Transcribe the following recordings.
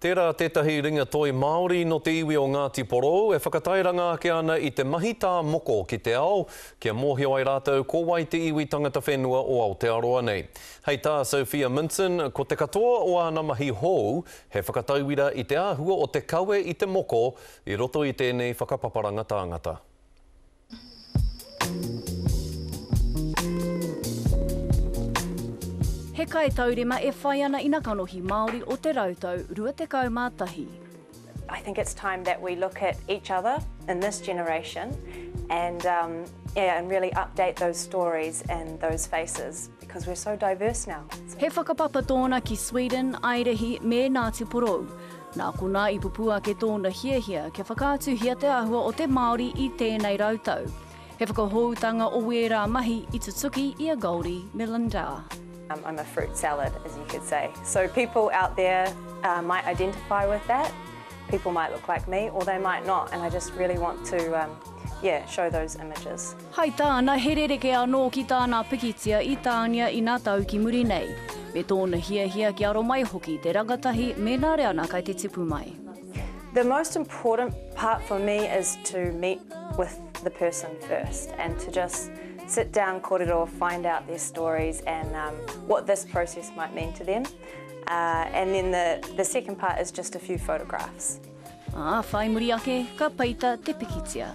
Tērā tētahi ringa toi Māori nō te iwi o Ngāti Porou e whakatairanga ake ana i te mahi tā moko ki te ao, kia mōhio ai rātou ko wai te iwi tangata whenua o Aotearoa nei. Hei tā Sophia Minson, ko te katoa o āna mahi hou he whakatauira i te āhua o te kawe i te moko i roto i tēnei whakapaparanga tāngata. He kaitaurima e whai ana i na kanohi Māori o te rautau 21. I think it's time that we look at each other in this generation and, um, yeah, and really update those stories and those faces because we're so diverse now. He whakapapa tōna ki Sweden, Airihi me Ngāti Porou. Nā konā i pupū ake tōna hiahia kia whakaatuhia te āhua o te Māori i tēnei rautau. He whakahōutanga o wērā mahi i tutuki i a Goldie Millender. I'm a fruit salad, as you could say. So people out there uh, might identify with that. People might look like me or they might not. And I just really want to um, yeah, show those images. Hai tāna, he rerekē anō ki tāna pikitia i tāngia i nā tau ki muri nei, me tōna hiahia kia aro mai hoki te rangatahi me nā reanga kai te tipu mai. The most important part for me is to meet with the person first and to just sit down, kōrero, find out their stories and um, what this process might mean to them. Uh, and then the, the second part is just a few photographs. Ā, whai muri ake, ka peita te pikitia.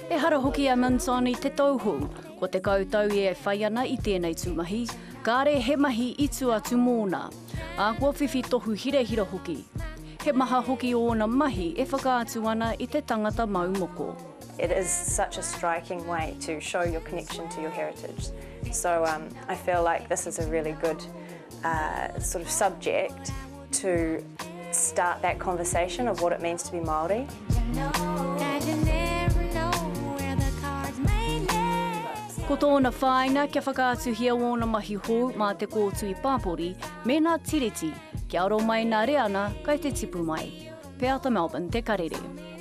Ehara hoki a Minton i te tauhou, kua 10 tau ia e whai ana i tēnei tūmahi, kāre he mahi i tua atu mōna. Ā, kua whiwhi tohu hirahira hoki. He maha hoki ōna mahi e whakaatu ana i te tangata mau moko. It is such a striking way to show your connection to your heritage. So um, I feel like this is a really good uh, sort of subject to start that conversation of what it means to be Māori. Ko tōna whāinga kia whakaatuhia ōna mahi hou mā te kōtui pāpori me ngā tiriti, kia aro mai nā reanga kai te tipu mai. Peata Melbourne, Te Karere.